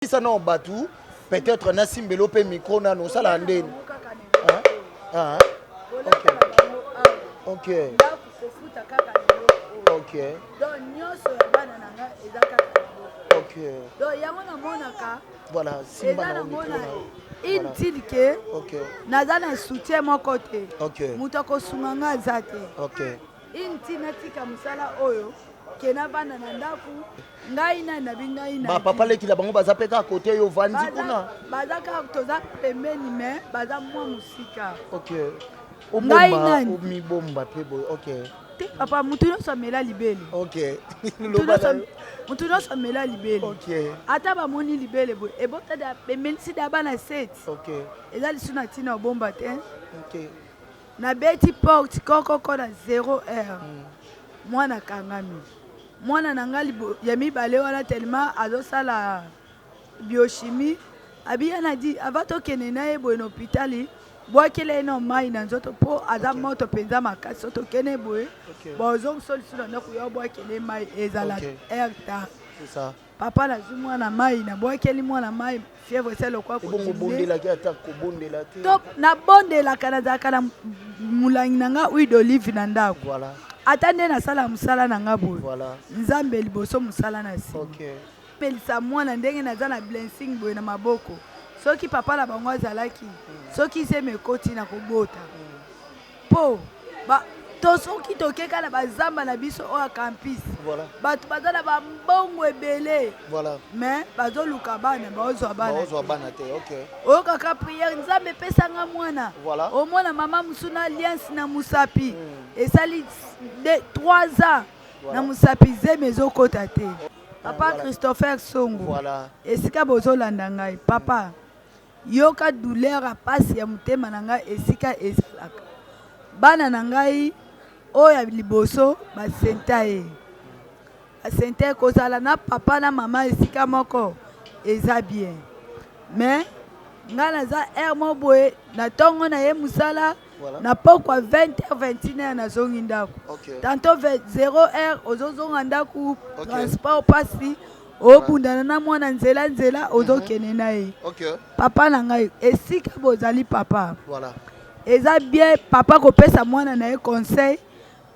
Isa nao batu peut-être nasimbelo mpe micro nano osala ndeni ah, ok ok kofuta kaka lelo ok donc nyonso ya bana na ngai eza kaka ok donc yango namonaka voilà simba eza na nango micro na na yo. inutile ke ok naza na soutien moko te ok moto akosunga nga aza te ok inutile natika mosala oyo ke navanda na ndako ngai nani nabi ngai na bapapa leki na bango baza mpe kaka kote yo ovandi kuna baza kaka toza pembeni me baza mwa mosika ok Ngai obomba nani? omibomba mpe boye ok te papa motu nyonso amela libele ok Motu loba na nyonso- yo motu nyonso amela libele ok ata bamoni libele boye ebota da emelisi da bana seti ok eza lisu na ntina obomba te ok nabeti porte kokoko na 0 heure mwana akangami mwana na ngai ya mibale wana tellement azosala biochimie abiya na di avant tokende na ye boye na hôpital bwakela ye na mai na nzoto mpo aza moto mpenza makasi so tokende boye bozongiso lisusu na ndako yo bwakele ye mai ezala heure tard c'est ça papa nazwi mwana mai nabwakeli mwana mai fièvre esa lokwa ebongo kodiminuer. obondelaki ata kobondela te to nabondelaka nazalaka na molangi na nga huile d'olive na ndako voilà ata nde nasala mosala na nga boye voilà nzambe liboso mosala na nsima ok pelisa mwana ndenge naza na blessing boye na maboko soki papa na bango azalaki soki zemi ekoti na kobota mpo ba- to soki tokeka na bazamba na biso oyo ya campus voilà bato baza na bambongo ebele voilà mais bazoluka bana baozwa bana baozwa bana te ok oyokaka priere nzambe epesanga mwana Voilà. omona mama mosu na alliance na mosapi esali 3 ans na mosapi zemi ezokota te papa Voilà. Christopher Songo voilà esika bozolanda ngai papa yoka douleur ya pasi ya motema na ngai esika ezalaka bana na ngai oyo ya liboso basenta ye basenta ye kozala na papa na mama esika moko eza bien mais ngai naza heure moko boye na ntongo na ye mosala Voilà. na pokwa 20 h 21 h nazongi ndako ok tantôt 0 heure ozozonga ndako Ok. transport pasi obundana na mwana nzela nzela ozokende na ye ok papa na ngai esika bozali papa voilà eza bien papa kopesa mwana na ye conseil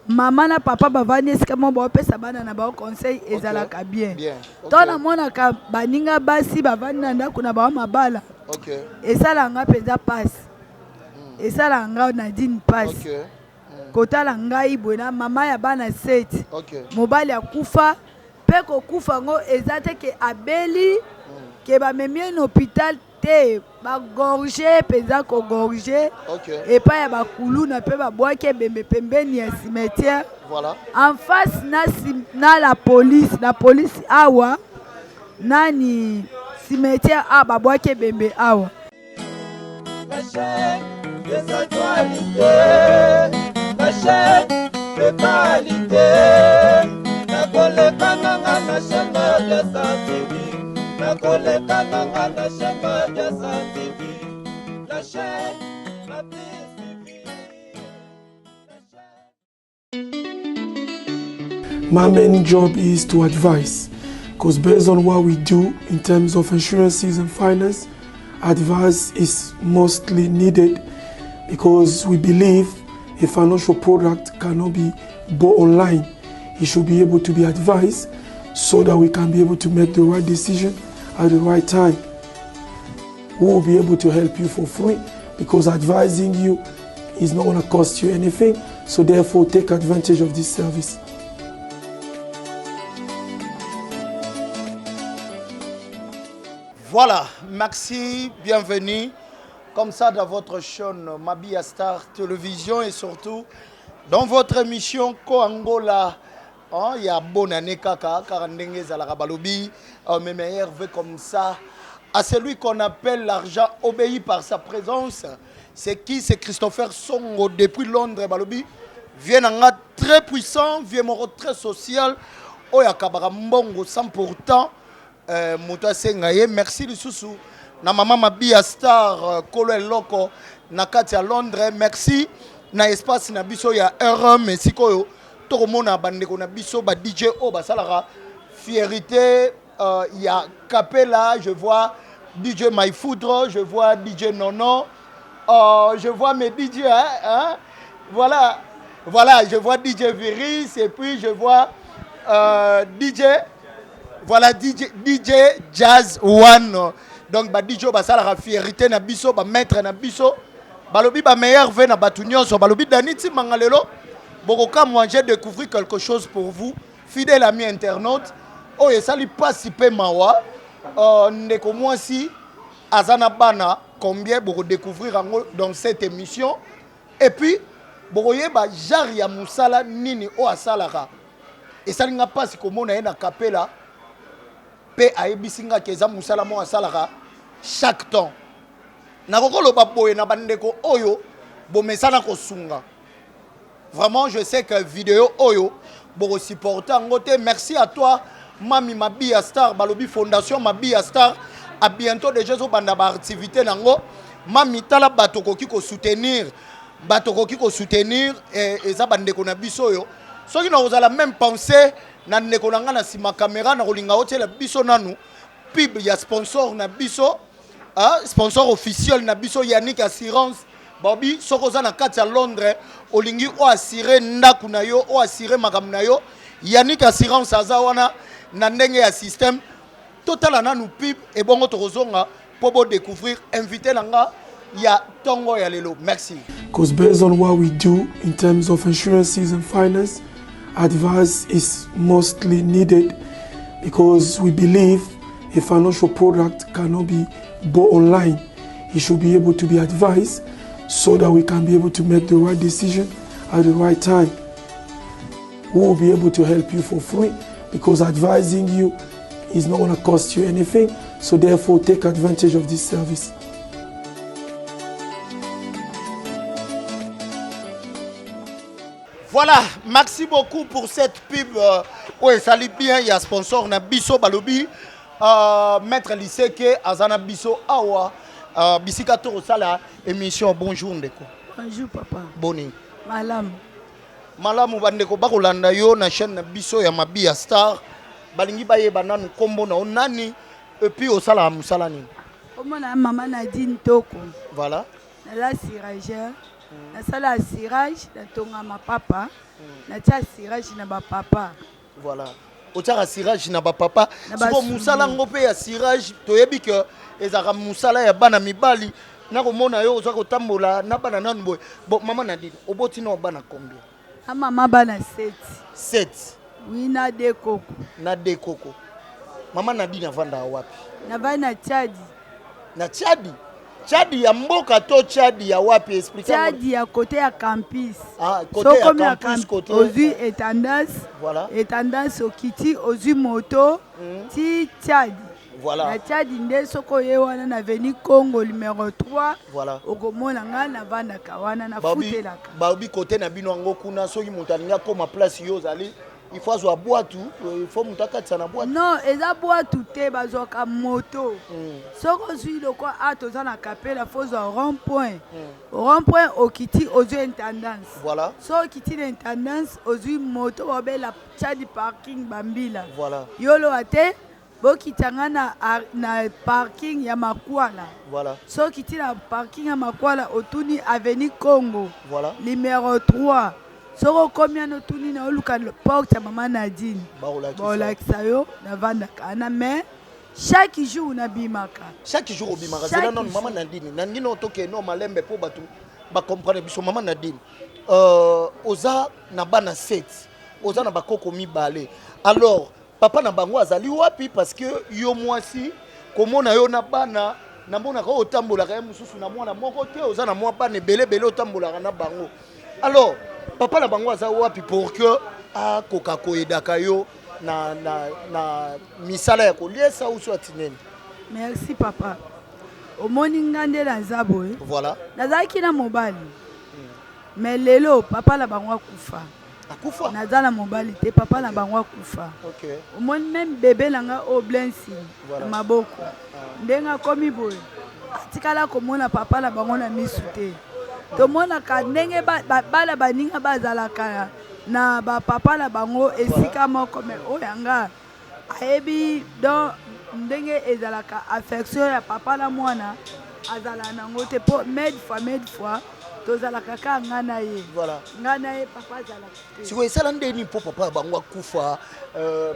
mama na papa bavandi esika moko baopesa bana na bango conseil ezalaka bien bien ok to namonaka baninga basi bavandi na ndako na bango mabala ok esalaka nga mpenza mpasi esalaka nga Nadine mpasi ok kotala ngai boye na mama ya bana seti ok mobali akufa mpe kokufa yango eza te ke abeli ke bamemi ye na hôpital te bagorge mpenza kogorge ok epai ya bakuluna mpe babwaki ebembe pembeni ya cimetière voilà en face na, na la police la police awa nani cimetière awa babwaki ebembe awa La chaîne des actualités, la chaîne de qualité. Nakoleka nanga na chaîne Madiasa TV. Nakoleka nanga na chaîne Madiasa TV. La chaîne la plus suivie. La chaîne- My main job is to advise, because based on what we do in terms of insurances and finance, advice is mostly needed because we believe a financial product cannot be bought online. It should be able to be advised so that we can be able to make the right decision at the right time. We will be able to help you for free because advising you is not going to cost you anything. So therefore, take advantage of this service. Voilà, merci, bienvenue. Comme ça, dans votre chaîne Mabia Star Télévision et surtout dans votre émission Koangola. Hein, il y a bonne année kaka, kaka ndenge ezalaka balobi, mes meilleurs vœux comme ça. À celui qu'on appelle l'argent obéi par sa présence, c'est qui? C'est Christopher Songo depuis Londres, balobi. Vieux na nga très puissant, vieux moko très social, oyo akabaka mbongo sans pourtant moto asenga ye. Merci lisusu na mama Mabia Star kolo eloko na kati ya Londres. Merci na espace na biso ya RM esika oyo tokomona bandeko na biso ba DJ oyo basalaka fierté. Ya Capella, je vois DJ Maïfoudre, je vois DJ Nono, je vois mes DJ, hein, hein? Voilà, voilà, je vois DJ Viris et puis je vois DJ, voilà DJ, DJ Jazz One. Donc ba DJ basalaka fierté na biso, ba maître na biso, balobi ba meilleur vœu na batu nyonso, balobi Dani Tshimanga lelo bokokamwa, j'ai découvert quelque chose pour vous, fidèle ami internaute. Oyo esali pasi pe mawa, ndeko mwasi aza na bana combien, bokodécouvrir yango dans cette émission. Et puis bokoyeba genre ya mosala nini oyo asalaka. Esali nga mpasi komona ye na Kapela mpe ayebisi nga ke eza mosala moko asalaka chaque temps. Nakoki koloba boye na bandeko oyo bomesana kosunga. Vraiment, je sais que vidéo oyo bokosupporte yango te. Merci à toi, Mami Mabia Star. Balobi Fondation Mabia Star à bientôt déjà ezobanda baactivité nango. Mami, tala, bato okoki kosoutenir, bato okoki kosoutenir, eza bandeko na biso oyo. Soki na kozala même pensée na ndeko na nga na nsima caméra, na kolinga otiela biso nanu pub ya sponsor na biso, ah, sponsor officiel na biso, Yannick Assurance. Babi soki oza na kati ya Londres, olingi oassure ndako na yo, oassure makambo na yo, Yannick Assurance aza wana na ndenge ya système. Totala nanu pub, ebongo tokozonga mpo bodécouvrir invité na nga ya ntongo ya lelo. Merci. Because based on what we do in terms of insurances and finance, advice is mostly needed because we believe a financial product cannot be bought online. It should be able to be advised so that we can be able to make the right decision at the right time. We will be able to help you for free because advising you is not going to cost you anything. So therefore, take advantage of this service. Voilà, merci beaucoup pour cette pub. Ouais, salut bien, il y a sponsor na biso balobi maître Liseke azana biso awa bisika to sala émission. Bonjour ndeko. Bonjour papa. Boni? Malamu. Malamu. Bandeko bakolanda yo na chaîne na biso ya Mabia Star. Balingi bayeba nanu kombo na yo nani et puis osala mosala nini? Komona mama Nadine Toko. Voilà. Naza cirageur. Nasala cirage, natonga mapapa, natia cirage na bapapa. Voilà. Otiaka cirage na bapapa. Na Siko basuli. Mosala yango mpe ya cirage, toyebi ke ezalaka mosala ya bana mibali. Nakomona yo oza kotambola na bana nanu boye. Bon, mama Nadine, oboti na bana combien? Na mama bana 7. 7? Oui, na de koko. Na de koko. Mama Nadine avandaka wapi? Navandi na Tchadi. Na Tchadi? Tchadi ya mboka to Tchadi ya wapi? Explique. Tchadi ya côté ya campus. Ah, côté ya campus, côté ozwi intendance. Voilà. Intendance, okiti, ozwi moto ti Tchadi. Voilà. Na Tchadi nde soki oye wana na avenue Congo numéro 3, Voilà. okomona ngai navandaka wana, Babi nafutelaka. Babi côté na bino yango kuna, soki moto alingi akóma place yo ozali, il faut azwa bwatu, il faut moto akatisa na bwatu? Non, eza bwatu te, bazwaka moto. Soki ozwi lokwa a toza na Kapela, faut ozwa rond point. Rond point, okiti, ozwi intendance. Voilà. Soki okiti na intendance, ozwi moto babela Tchadi parking Bambila. Voilà. Yo loba te bokita nga na parking ya Makwala. Voilà. Soki okiti na parking ya Makwala, otuni avenue Congo Voilà. numéro 3. Soki okomi wana, otuni na oluka porte ya mama Nadine. Bakolakisa. Bakolakisa yo navandaka wana, mais chaque jour nabimaka. Chaque jour obimaka? Chaque Zela nano, jour. mama Nadine. Nandini oyo tokende no malembe mpo bato bacomprendre biso. Mama Nadine, oza na bana 7, oza na bakoko mibale. Alors papa na bango azali wapi? Parce que yo mwasi, komona yo na bana, namonaka oyo otambolaka ye mosusu na mwana moko te, oza na mwa bana ebele ebele, otambolaka na bango. Alors papa na bango aza wapi pour que akoka koyedaka yo na misala ya koliesa uso atinene? Merci papa. Omoni nga nde naza boye. Voilà. Nazalaki na mobali, mais lelo papa na bango akufa. Akufa? Naza na mobali te, papa na bango akufa. Omoni même bébé na nga oyo Blensi na maboko, ndenge akomi boye, atikala komona papa na bango na misu te. Tomonaka ndenge bana baninga bazalaka na bapapa na bango esika moko, mais oyo yanga. Ayebi donc ndenge ezalaka affection ya papa na mwana azala nango te, mpo maid fois maid fois tozalaka kaka nga na ye. Voilà. Nga na ye, papa azalaka te. Sikoyo esala ndeni mpo papa ya bango akufa,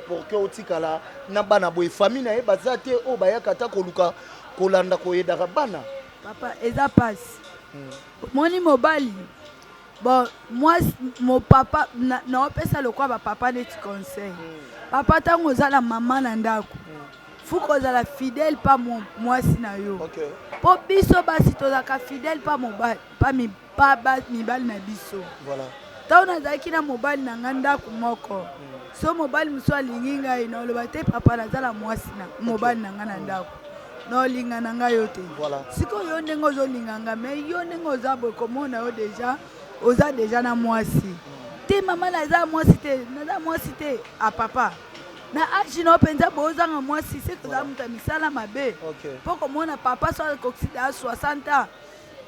pour que otikala na bana boye? Famille na ye baza te oyo bayaka ata koluka, kolanda, koyedaka bana? Papa, eza pasi. Omoni mobali, bon, mwasi mo papa naopesa lokwa bapapa neti conseil. Papa, ntango oza na mama na ndako, faut kozala fidèle pa mwasi na yo. Mpo biso basi tozalaka fidèle pa mobali, pa mibali na biso. Ntango nazalaki na mobali na ngai ndako moko, so mobali mosusu alingi ngai, naoloba te: "Papa, naza na mwasi na mobali na ngai na ndako, naolinga na ngai yo te." Sikoyo yo ndenge ozolinga ngai, mais yo ndenge oza boye, komona yo déjà oza déjà na mwasi te. Mama, naza mwasi te, naza mwasi te. A papa, na âge na yo mpenza boye, ozanga mwasi, se kozala moto ya misala mabe. Mpo komona papa so akokisi ya 60 ans,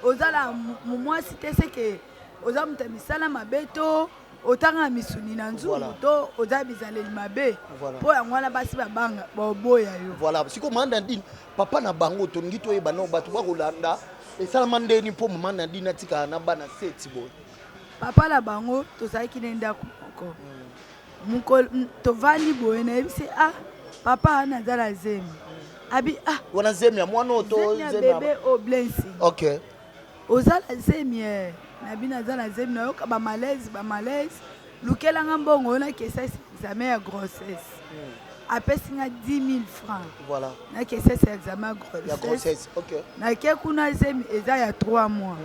ozala mwasi te, seke oza moto ya misala mabe, to otanga na misuni na nzungu, to oza bizaleli mabe. Mpo yango wana basi babanga baoboya yo. Voilà. Sikoyo mama Nadine, papa na bango, tolingi toyeba nao bato bakolanda, esalama ndeni mpo mama Nadine atikala na bana sept boye? Papa na bango, tozalaki na ndako moko. Mokolo tovandi boye, nayebisi: "Ah papa, naza na zemi." Abi: "Ah." Wana zemi ya mwana oyo to Zemi ya zemi ya bebe o Blessing. "Oza na zemi?" E nabi: "Naza na zemi, nayoka bamalaise, bamalaise, lukelanga mbongo oyo nakesa examen ya grossesse." Apesi nga 10 000 francs. Nakesesa examen ya ya grossesse. Grossesse, ok. Nake kuna, zemi eza ya 3 mois.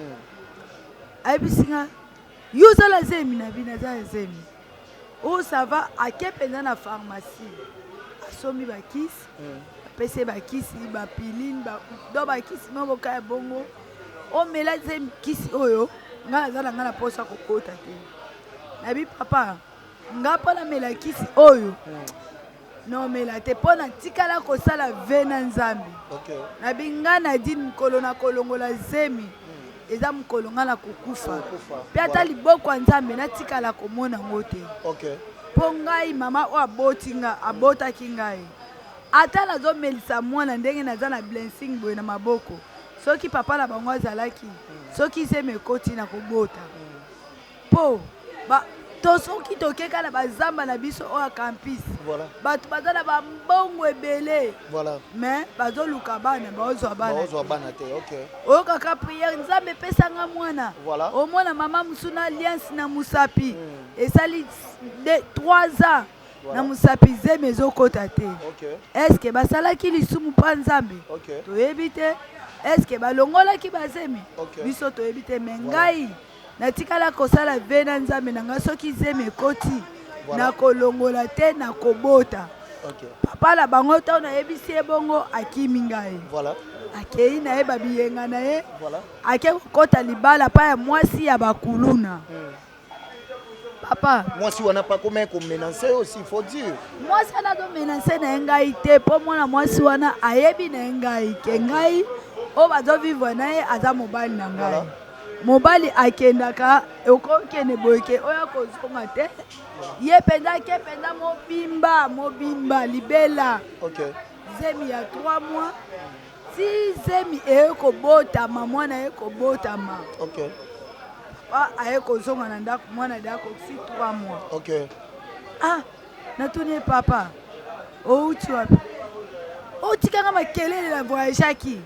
Ayebisi nga: "Yo ozala zemi?" Na bino aza ya zemi oyo, ça va. Ake mpenza na pharmacie, asombi bakisi, apesi ye bakisi, bapiline, do bakisi moko kaka ya bongo. Omela zemi, kisi oyo ngai naza na ngai na mposa kokota te. Nabi: "Papa, nga mpo namela kisi oyo, naomela te, mpo natikala kosala vœu na Nzambe." Nabi: "Nga Nadine, mokolo na kolongola zemi eza mokolo nga na kokufa." Kokufa. Mpe ata liboko ya Nzambe natikala komona yango te. Mpo ngai mama oyo aboti nga, abotaki ngai, ata nazomelisa mwana ndenge naza na Blessing boye na maboko, soki papa na bango azalaki, soki zemi ekoti na kobota, mpo to soki tokeka na bazamba na biso oyo ya campus, bato baza na bambongo ebele, mais bazoluka bana, baozwa bana. Baozwa bana te, ok. Oyokaka prière: "Nzambe, epesanga mwana." Omona mama mosu na alliance na mosapi, esali 3 ans na mosapi, zemi ezokɔta te. Est-ce basalaki lisumu mpa Nzambe? Toyebi te. Est-ce balongolaki bazemi? Biso toyebi te. Mais ngai natikala kosala vœu na Nzambe na ngai: soki zemi ekoti, nakolongola te, nakobota. Papa na bango, ntango nayebisi ye bongo, akimi ngai. Akei na ye babiyenga na ye. Ake kokɔta libala pa ya mwasi ya bakuluna. Papa, Mwasi wana pa koma komenacer aussi, il faut dire. Mwasi wana azomenacer na ye ngai te, mpo mwana mwasi wana ayebi na ye ngai ke ngai oyo bazovivre na ye aza mobali na ngai. Mobali akendaka, okokende boye ke oyo akozonga te. Ye mpenza ake mpenza mobimba mobimba libela. Zemi ya 3 mois, ti zemi eye kobotama, mwana ye kobotama. Papa aye kozonga na ndako, mwana de akokisi 3 mois. Ah, natuni ye: "Papa, outi wapi? Otikanga makelele na voyageaki,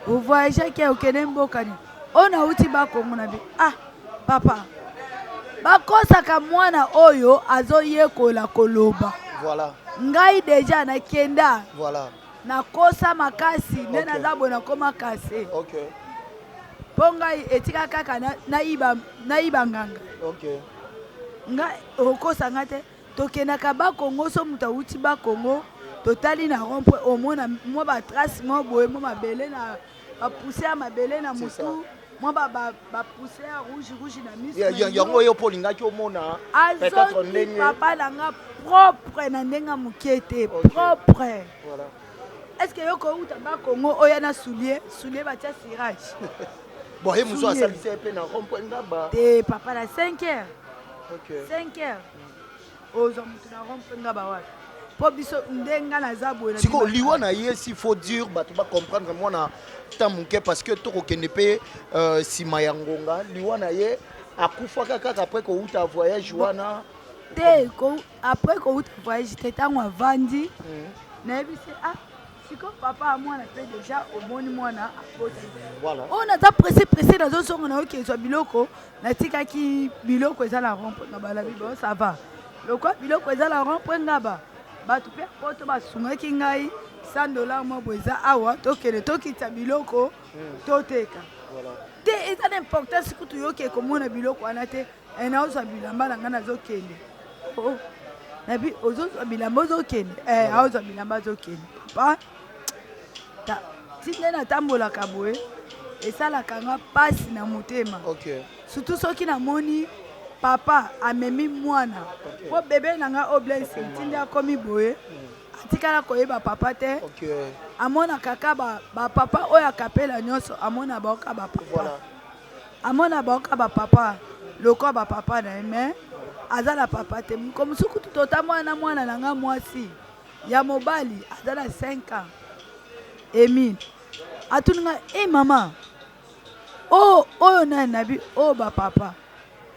ovoyageaki, okende mboka nini?" "Oyo nauti Bakongo." Na bi: "Ah papa, bakosaka mwana oyo azoyekola koloba." Ngai déjà nakenda. Nakosa makasi nde naza boye, nakoma kase. Mpo ngai etika kaka nayiba, nayiba nganga. Ngai okosa nga te. Tokendaka Bakongo, so moto awuti Bakongo, totali na rond-point, omona mwa batrace mwa boye, mwa mabele na bapoussière ya mabele na motu, mwa bapoussière ya rouge rouge na miso. Yango oyo mpo olingaki omona peut-être Azongi ndenge papa na nga propre na ndenge ya moke te. Propre. Est ce que yo kouta Bakongo, oya na soulier, soulier batia cirage? Bon, ye mosu Soulier. asalisi ye mpe na rond-point Ngaba. Te papa, na 5 heures. 5 heures, ozwa motu na rond-point Ngaba wapi? Mpo biso nde nga naza boye. Sikoyo liwa na ye, s'il faut dire, bato bacomprendre mwana ta moke, parce que tokokende mpe nsima ya ngonga. Liwa na ye, akufaka kaka après kouta voyage wana? Te, après kouta voyage te. Ntango avandi, nayebisi: "Ah, sikoyo papa ya mwana mpe déjà omoni mwana aboti." Oyo naza pressé pressé, nazozonga, nayoki ezwa biloko, natikaki biloko eza na rond-point. Na balabi: "Bon, ça va." Lokwa biloko eza na rond-point Ngaba, bato mpe poto basungaki ngai 100 $ mwa boye eza awa, tokende tokita biloko, toteka te. Eza na importance kutu yoke komona biloko wana te. Naozwa bilamba na ngai, nazokende. Oh, nabi ozozwa bilamba, ozokende, aozwa bilamba, azokende. Papa, ti nde natambolaka boye, esalaka nga mpasi na motema, surtout soki namoni papa amemi mwana, mpo bebe na ngai oyo Blessing, ntindi akomi boye, atikala koyeba papa te. Amona kaka bapapa oyo akapela nyonso, amona baoka bapapa, amona baoka bapapa lokola bapapa na ye, mais aza na papa te. Moko mosusu kutu tota mwana, mwana na nga mwasi ya mobali aza na 5 ans, Emile, atuni nga: "E mama, oyo oyo nani?" Nabi: "Oyo bapapa."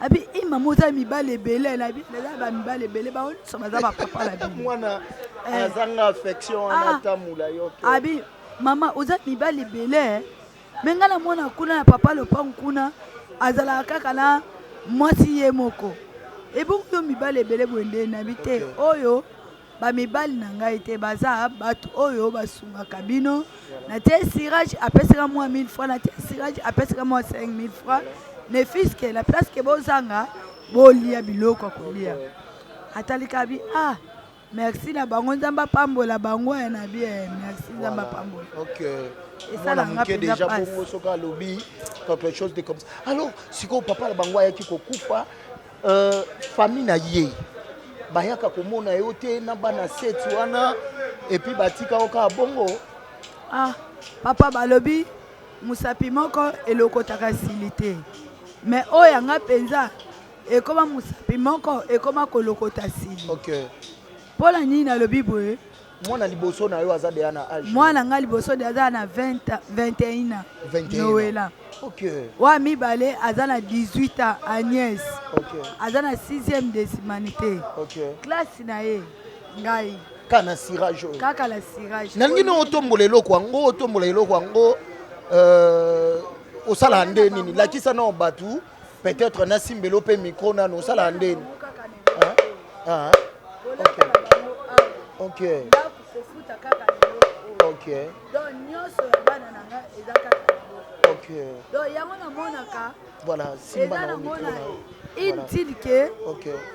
Abi: "E mama, oza mibali ebele." Nabi: "Naza bamibali ebele, bango nyonso baza bapapa na bino." Mwana azanga affection wana. Atamula yo. Abi: "Mama, oza mibali ebele, mais ngai namona kuna na papa lopango kuna, azalaka kaka na mwasi ye moko. Ebongo yo mibali ebele boye nde?" Nabi: "Te, oyo bamibali na ngai te, baza bato oyo basungaka bino." Natie cirage, apesaka mwa 1000 francs, natie cirage, apesaka mwa 5000 francs, ne fût-ce que na place ke bozanga bolia biloko ya kolia. Atalika, abi: "Ah, merci na bango, Nzambe apambola bango." Ya na bi: "Merci, Nzambe apambola." Mwana moke déjà bongo, soki alobi quelque chose de comme ça. Alors sikoyo papa na bango ayaki kokufa, famille na ye bayaka komona yo te na bana sept wana, et puis batika yo kaka bongo? Ah papa, balobi mosapi moko elokotaka sili te, mais oyo yanga mpenza ekóma mosapi moko ekóma kolokota sili. Mpo na nini nalobi boye? Mwana liboso na yo aza deya na age? Mwana nga liboso de aza na 20, 21 ans. 21. Noela. Wa mibale aza na 18 ans, Agnès. Aza na 6e des humanité. Classe na ye, ngai. Kaka na cirage oyo? Kaka na cirage. Nalingi no otombola eloko yango, otombola eloko yango. Osalaka nde nini? Lakisa nao bato, peut-être nasimbelo mpe micro nano. Osalaka nde nini? Ah, ok. Ndako kofuta kaka eloko oyo. Donc nyonso ya bana na ngai eza kaka eloko. Donc yango namonaka Voilà, simba eza na nango micro na na yo. Inutile ke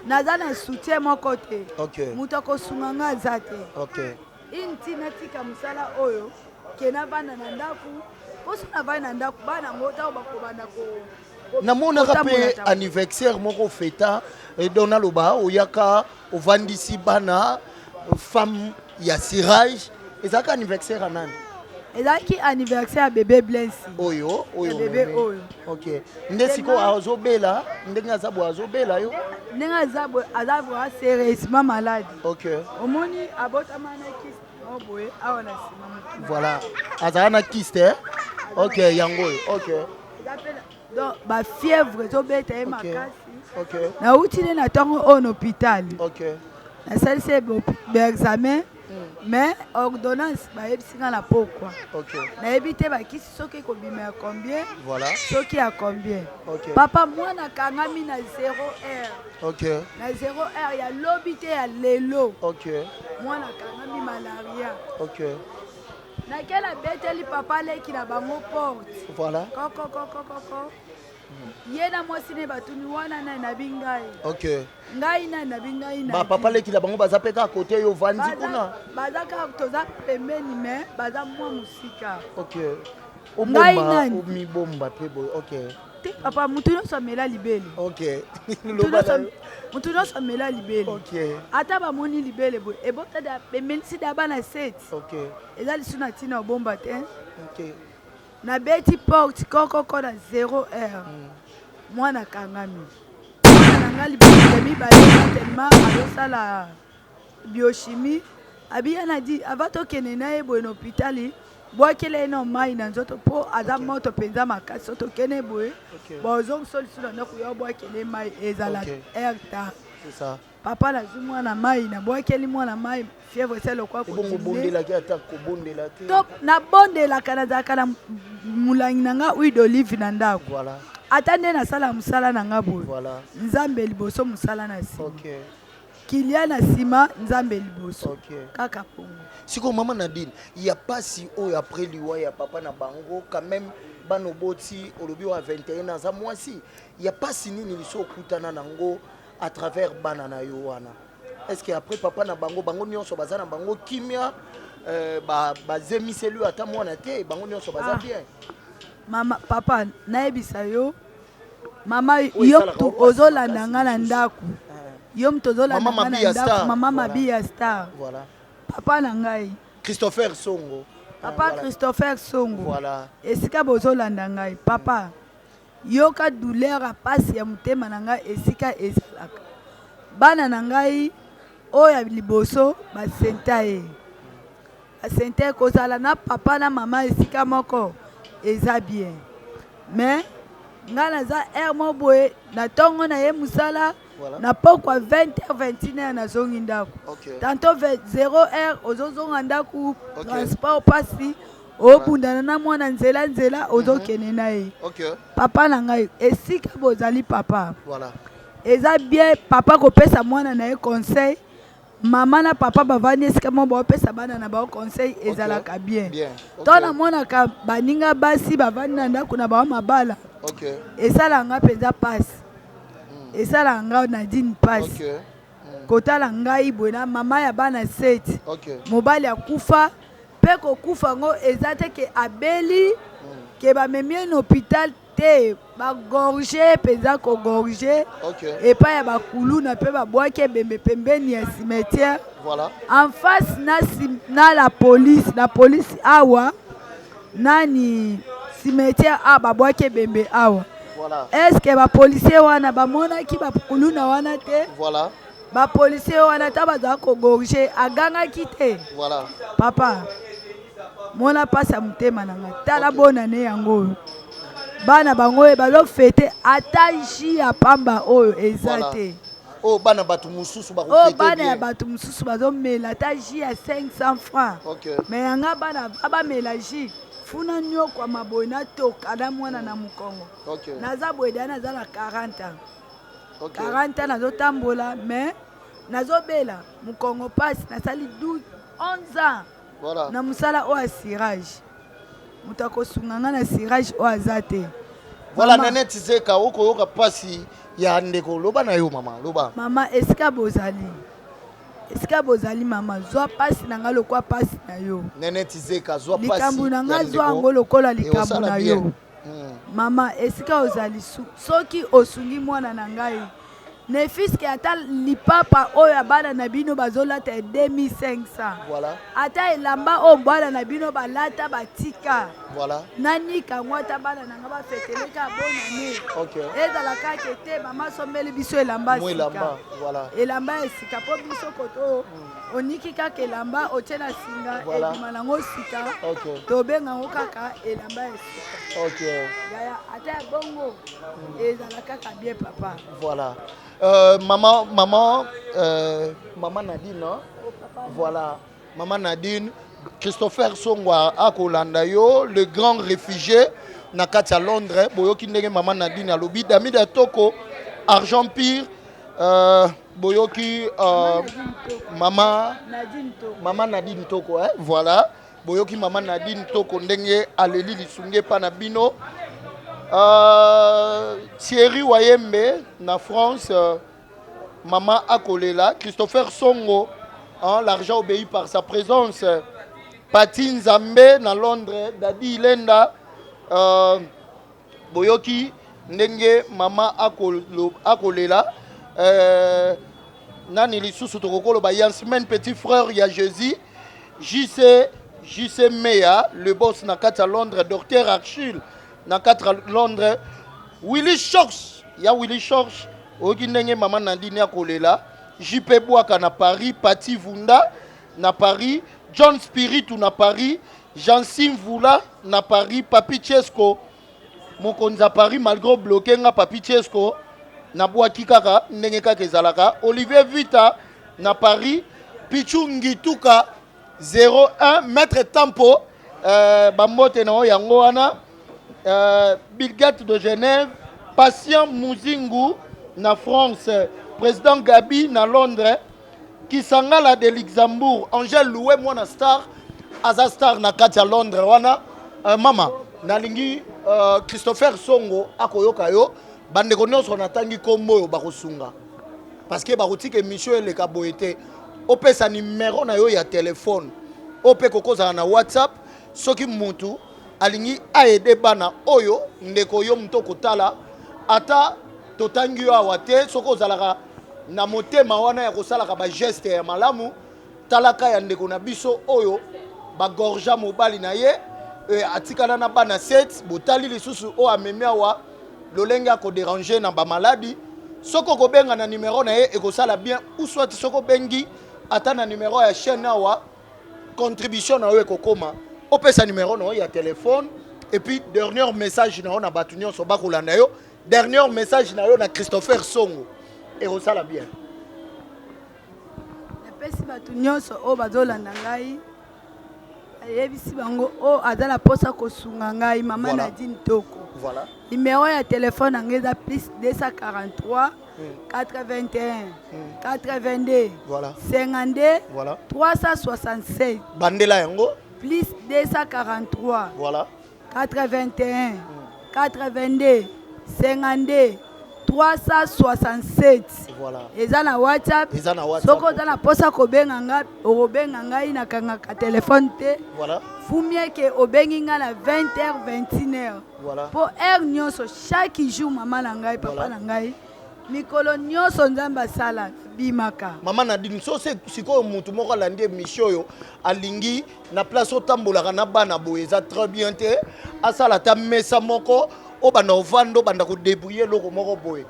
naza na soutien moko te. Moto akosunga nga aza te. Inutile natika mosala oyo ke navanda na ndako, mposo navandi na ndako, bana yango ntango bakobanda Namonaka kotambola mpe tambola. Anniversaire moko feta, donc naloba oyaka ovandisi bana, femme ya cirage. Ezalaka anniversaire ya nani? Ezalaki anniversaire ya bébé Blensi. Oyo oyo? Ya bébé omemi. Oyo. Ok, nde sikoyo azobela ndenge aza boye, azobela yo? Ndenge aza boye, aza vraiment sérieusement malade. Omoni, abotama na kyste moko boye awa na nsima motu. Voilà, azala na kyste, eh? Ok, yango oyo, ok. Eza mpe donc bafièvre ezobeta ye makasi. Nauti nde na ntongo oyo na hôpital. Nasalisi ye baexamen, mais ordonnance bayebisi nga na pokwa. Nayebi te bakisi soki ekobima ya combien, soki ya combien. Papa, mwana akangami na 0 heure. Na 0 heure ya lobi te, ya lelo. Mwana akangami malaria. Nakei, nabeteli papa leki na bango porte. Kokokokokoko, ye na mwasi ne batuni: "Wana nani?" Nabi: "Ngai." "Ngai nani?" Nabi: "Ngai na." Bapapa leki na bango baza mpe kaka kote yo ovandi kuna? Baza kaka, toza pembeni, mais baza mwa mosika. Ngai Obomba nani? Omibomba mpe boye, ok. Te papa, motu nyonso amela libele. Motu Loba na yo. Motu nyonso amela libele. Ata bamoni libele boye, ebota da emelisi da bana sept. Eza lisu na ntina obomba te. Nabeti porte kokoko na 0 heure, mwana akangami. Mwana na ngai liboso ya mibale, tellement azosala biochimie. Abi ya Nadine, avant tokende na ye boye na hôpital, bwakela ye nao mai na nzoto mpo aza moto mpenza makasi. So tokende boye, bozongisa lisusu na ndako ya obwakela ye mai, ezala heure tard. C'est ça. Papa nazwi mwana mai, nabwakeli mwana mai, fièvre esi alokwa. Ebongo obondelaki ata kobondela te? To nabondelaka, nazalaka na molangi na nga huile d'olive na ndako. Ata nde nasala mosala na nga boye, Nzambe liboso, mosala na nsima. Kilia na nsima, Nzambe liboso. Kaka bongo. Sikoyo mama Nadine, ya pasi oyo après liwa ya papa na bango, quand même bana oboti, olobi oyo ya 21 aza mwasi, ya pasi nini liso okutana nango à travers bana na yo wana? Est-ce que après papa na bango, bango nyonso baza na bango kimia, bazemiseli yo ata mwana te, bango nyonso baza bien? Mama, papa, nayebisa yo, mama, yo mutu ozolanda nga na ndako, yo mutu ozolanda nga na ndako, mama Mabia Star, papa na ngai Christopher Songo, papa Christopher Songo, esika bozolanda ngai, papa, yoka douleur ya pasi ya motema na ngai esika ezalaka. Bana na ngai oyo ya liboso basenta ye, basenta ye. Kozala na papa na mama esika moko eza bien, mais ngai naza heure moko boye na ntongo na ye mosala, na pokwa 20 h 21 h nazongi ndako. Tantôt 0 heure ozozonga ndako, transport pasi, obundana na mwana nzela nzela, ozokende na ye. Papa na ngai, esika bozali papa, eza bien papa kopesa mwana na ye conseil. Mama na papa bavandi esika moko, baopesa bana na bao conseil, ezalaka bien. To namonaka baninga basi bavandi na ndako na bao mabala, esalaka nga mpenza mpasi, esalaka nga Nadine mpasi kotala ngai boye na mama ya bana 7, mobali akufa. Mpe kokufa yango eza te ke abeli, ke bamemi ye na hôpital te, bagorge mpenza, kogorge epai ya bakuluna, mpe babwaki ebembe pembeni ya cimetière, en face na la police, la police awa nani, cimetière awa, babwaki ebembe awa. Est-ce bapolicier wana bamonaki bakuluna wana te? Bapolicier wana ata bazala kogorge, agangaki te. Papa, mona mpasi ya motema na ngai. Tala, bonane yango oyo, bana bango oyo bazofete, ata jus ya pamba oyo eza te. Oyo bana bato mosusu. Oyo bana ya bato mosusu bazomela ata jus ya 500 francs, mais yanga bana bamela jus funa nyokwama boye, natoka na mwana na mokongo. Naza boye deya, naza na 40 ans. 40 ans nazotambola, mais nazobela mokongo mpasi. Nasali 12 11 ans na mosala oyo ya cirage. Moto akosunga nga na cirage oyo aza te. Voilà, Nanette Zeka, okoyoka mpasi ya ndeko. Loba na yo mama, loba. Mama, esika bozali, esika bozali mama, zwa mpasi na ngai lokwa mpasi na yo. Nanette Zeka, zwa likambo na ngai, zwa yango lokola likambo na yo. Mama, esika ozali, soki osungi mwana na ngai, ne fût-ce que ata lipapa oyo ya bana na bino bazolata ya 2500, ata elamba oyo bana na bino balata batika, nanika yango, ata bana na ngai bafeteleka bonane. Ezala kaka te mama asombeli biso elamba sika, elamba ya sika, mpo biso koto oniki kaka elamba, otie na singa, ebima nango sika, tobenga yango kaka elamba ya sika. Yaya, ata ya bongo ezala kaka bien, papa. Voilà. Maman, maman, maman Nadine, hein? Voilà. Maman Nadine, Christopher Songwa akolanda yo, le grand réfugié na kati ya Londres, boyoki ndenge maman Nadine alobi, Damida Toko, argent pire, boyoki mama mama Nadine Toko, hein? Voilà. Boyoki mama Nadine Toko ndenge aleli lisunge pa na bino. Thierry Wayembe na France, mama akolela. Christopher Songo, hein, l'argent obéit par sa présence. Pati Nzambe na Londres, Dadi Ilenda, boyoki ndenge mama akolela. Nani lisusu tokokoloba? Yansmen, petit frère ya Jésus, JC, JC Meya, le boss na kati ya Londres, docteur Archil na kati ya Londres, Willy Shorts, ya Willy Shorts, oyoki ndenge mama Nadine akolela. JP Bwaka na Paris, Pati Vunda. na Paris, John Spiritu na Paris, Jancy Mvula na Paris, Papi Chesco mokonzi ya Paris malgré obloke nga Papi Chesco nabwaki kaka ndenge kaka ezalaka, Olivier Vita na Paris, Pichu Ngituka 01 Maître Tampo euh, bambote na yo yango wana euh, Bill Gates de Genève, Patient Muzingu na France, Président Gabi na Londres, Kisangala de Luxembourg, Angèle Loué mwana star aza star na kati ya Londres wana. Euh, mama nalingi euh, Christopher Songo akoyoka yo bandeko nyonso natangi nkombo oyo bakosunga parce que bakotika émission eleka boye te opesa numero na yo ya telefone oyo mpe kokozala na whatsapp soki mutu alingi aide bana oyo ndeko yo moto okotala ata totangi yo awa te soki ozalaka na motema wana ya kosalaka bageste ya malamu talaka ya ndeko na biso oyo bagorja mobali na ye eh, atikala na bana 7 botali lisusu oyo amemi awa lolenge akoderange na bamaladi soki okobenga na numero na ye ekosala bien ou soit soki obengi ata na numero ya chaîne awa contribution na yo ekokoma opesa numero na yo ya telefone et puis dernier message na yo na bato nyonso bakolanda yo dernier message na yo na Christopher Songo ekosala bien napesi bato nyonso oyo bazolanda ngai ayebisi bango oyo aza na mposa kosunga ngai mama voilà. Nadine Toko voilà. Numero ya telefone na ngai eza plus 243 81 82 voilà. 52 voilà. 367 bandela yango plus 243 voilà. 81 82 52 367 voilà. eza na whatsapp eza na WhatsApp soki oza na mposa kobenga ngai okobenga ngai nakangaka telefone te voilà. fumieke obengi ngai na 20 h 21 h Voilà. mpo heure nyonso chaque jour mama na ngai papa Voilà. na ngai mikolo nyonso nzambe asala bimaka mama Nadine so se sikoyo mutu moko alandi émission oyo alingi na place otambolaka na bana boye eza très bien te asala ata mesa moko obanda ovanda obanda kodébrouille eloko moko boye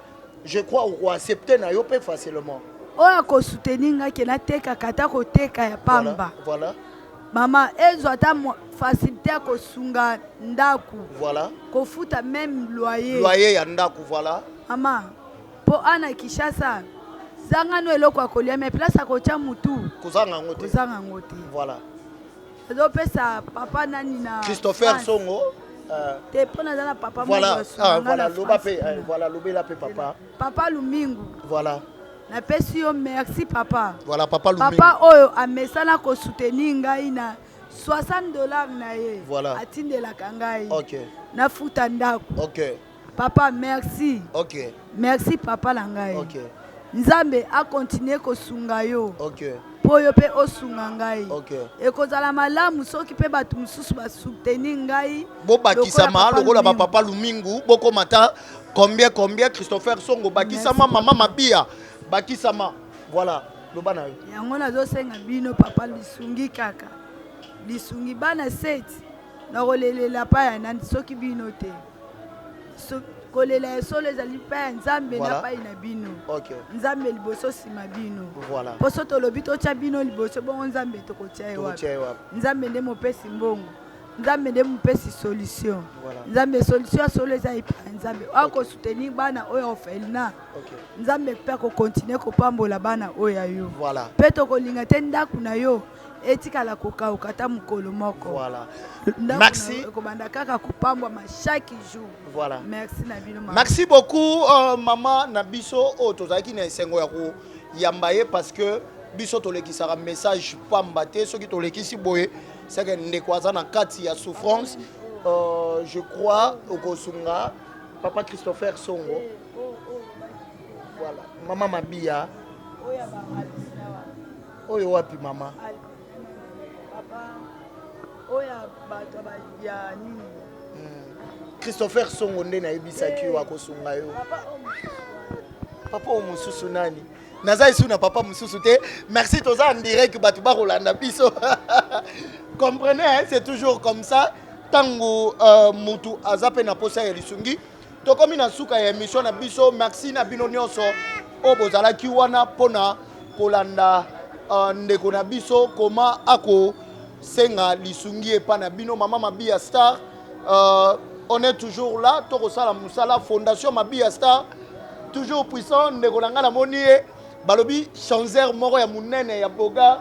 je crois okoaccepte na yo mpe facilement oyo akosoutenir ngai ke natekaka ata koteka ya pamba voilà, mama ezwa ata facilité ya kosunga ndako voilà. kofuta meme loyer loyer ya ndako voilà mama mpo ana Kinshasa zanga no eloko ya kolia mais place akotya mutu kozanga yango te kozanga yango te voilà azopesa papa nani na Christopher France. Songo euh, te mpo naza na papa moko voilà asunga ah, nga voilà na loba France pe kuna. eh, voilà lobela pe papa papa Lumingu voilà napesi yo merci papa voilà papa Lumingu papa oyo amesana kosoutenir ngai na 60 dollars na ye Voilà. atindelaka ngai ok nafuta ndako ok papa merci ok merci papa na ngai ok nzambe akontinue kosunga yo ok mpo yo mpe osunga ngai ok ekozala malamu soki mpe bato mosusu basoutenir ngai bobakisama lokola lokola papa bapapa Lumingu bokoma ata combien combien Christopher Songo bakisama Merci, mama Mabia bakisama voilà loba na yo yango nazosenga bino papa lisungi kaka lisungi bana seti nakolelela pa ya nani soki bino te So, kolela ya solo ezali pa ya nzambe Voilà. na pai na bino ok nzambe liboso nsima bino voilà mpo so tolobi totya bino liboso bongo nzambe tokotya ye wapi tokotia ye wapi nzambe nde mopesi mbongo nzambe nde mopesi solution Voilà. nzambe solution ya solo eza epai ya nzambe oyo akosoutenir bana oyo orphelinat ok nzambe mpe akokontinue kopambola bana oyo ya yo voilà mpe tokolinga te ndako na yo etikala kokauka ata mokolo moko voilà Ndako Merci. na yo ekobanda kaka kopambwama chaque jour voilà merci na bino mama. merci beaucoup euh, mama na biso oyo tozalaki na esengo ya koyamba ye parce que biso tolekisaka message pamba te soki tolekisi boye seke ndeko aza na kati ya souffrance euh, je crois okosunga papa Christopher Songo voilà mama Mabia Oyo ya ba Alpina wa- oyo wapi mama Papa oyo ya bato ya ba- ya nini Christopher Songo nde nayebisaki yo akosunga yo papa oyo mosusu wana. papa oyo mosusu nani naza esu na papa mosusu te merci toza en direct bato bakolanda biso comprenez hein, c'est toujours comme ça ntango euh, mutu aza mpe na posa ya lisungi tokomi na suka ya émission na biso merci na bino nyonso oyo bozalaki wana mpona kolanda uh, ndeko na biso koma akosenga lisungi epa na bino mama Mabiya Star. On est toujours là, tokosala mosala. Fondation Mabiya Star toujours puissant. Ndeko na ngai, namoni ye, balobi chanzer moko ya monene ya boga.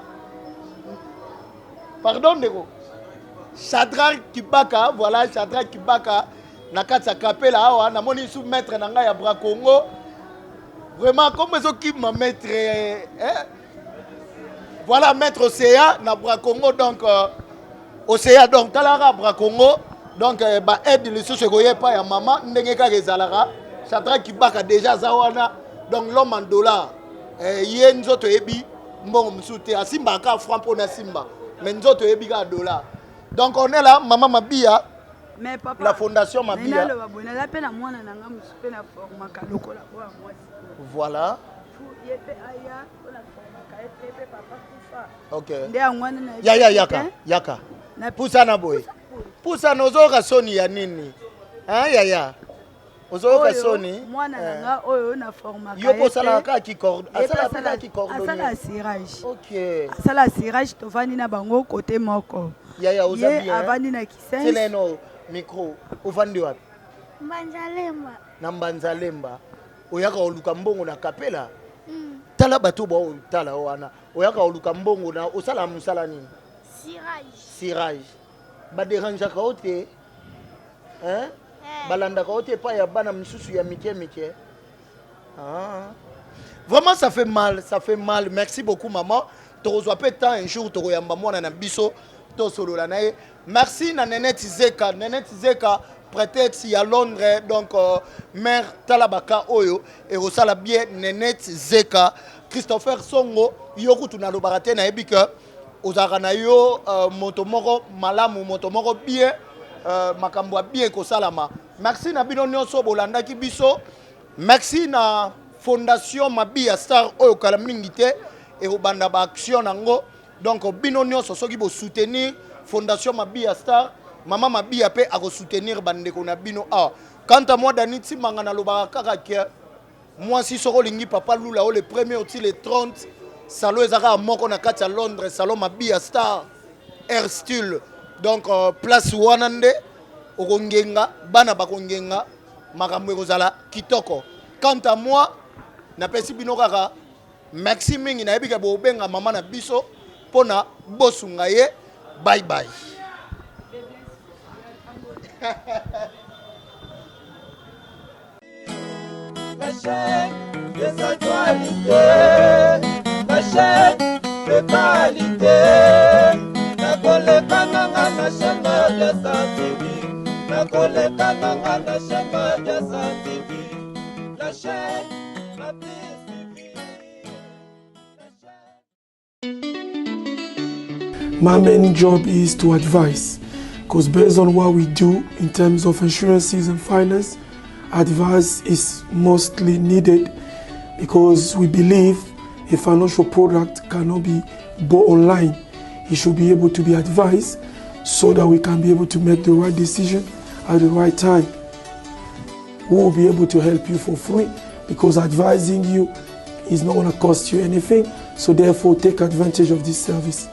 Pardon, ndeko Shadrach Kibaka. Voilà, Shadrach Kibaka na kati ya kapela awa. Namoni sous maître na ngai ya Bracongo, vraiment comme ezokima maître, eh? Voilà, maître Océa na Bracongo. Donc Océa, donc talaka Bracongo. Donc baaide lisusu ekoya epai ya mama ndenge kaka ezalaka. Shadrach Kibaka déjà aza wana. Donc l'homme en dollar, ye nzoto eyebi mbongo mosusu te, asimbaka kaka franc mpona asimba, mais nzoto eyebi kaka dollar. Donc on est là, mama Mabia. Mais papa, la fondation Mabia. Naloba boye, naza mpe na mwana na nga mosusu mpe na formaka lokola oyo mwasi. Voilà. Ye mpe aya mpo na formaka ye mpe papa kufa. Ok. Nde yango wana na Ya ya, yaka yaka. Pusana boye, pusana. Ozoyoka soni ya nini? Hein, yaya, ozoyoka soni? Mwana na nga oyo na formaka. Yo mpo osalaka kaka asalaka mpe kaka kicordonnier? Asala cirage. Ok. Asala cirage, tovandi na bango kote moko. Yaya, oza ye bien? Avandi na Kisense. Seleno micro. Ovandi wapi? Mbanzalemba. Na Mbanzalemba. Oyaka koluka mbongo na kapela? Tala bato baotala wana. Oyaka koluka mbongo na osala mosala nini? Cirage. Cirage. Baderangeaka yo te, hein? Eh. Balandaka yo te epai ya bana misusu ya mike mike? Ah. Vraiment, ça fait mal, ça fait mal. Merci beaucoup, maman. Tokozwa mpe temps un jour, tokoyamba mwana na biso, tosolola na ye. Merci na Nenete Zeka, Nenete Zeka prétexte ya Londres. Donc mare, tala baka oyo ekosala bien. Nenete Zeka, Christopher Songo, yo kutu nalobaka te, nayebi ke ozalaka na yo moto moko malamu, moto moko bien, makambo ya bien ekosalama. Merci na bino nyonso bolandaki biso. Merci na fondation Mabia Star oyo kala mingi te ekobanda baaction nango. Donc bino nyonso soki bosoutenir fondation Mabia Star, mama Mabia mpe akosoutenir bandeko na bino awa. Quant à moi, Dani Timanga, nalobaka kaka ke mwasi soki olingi papa lula o le premier oti le 30, salon eza kaka moko na kati ya Londres, salon Mabia Star Air Style. Donc place wana nde okongenga, bana bakongenga, makambo ekozala kitoko. Quant à moi, napesi bino kaka merci mingi. Nayebi ke bobenga mama na biso mpona bosunga ye. Bye bye. La chaîne des actualités, la chaîne de qualité. Nakoleka nanga na chaîne Madiasa TV, nakoleka nanga na chaîne Madiasa TV, la chaîne la plus suivie. La chaîne. My main job is to advise, because based on what we do in terms of insurances and finance, advice is mostly needed because we believe a financial product cannot be bought online. It should be able to be advised so that we can be able to make the right decision at the right time. We will be able to help you for free because advising you is not going to cost you anything. So therefore, take advantage of this service.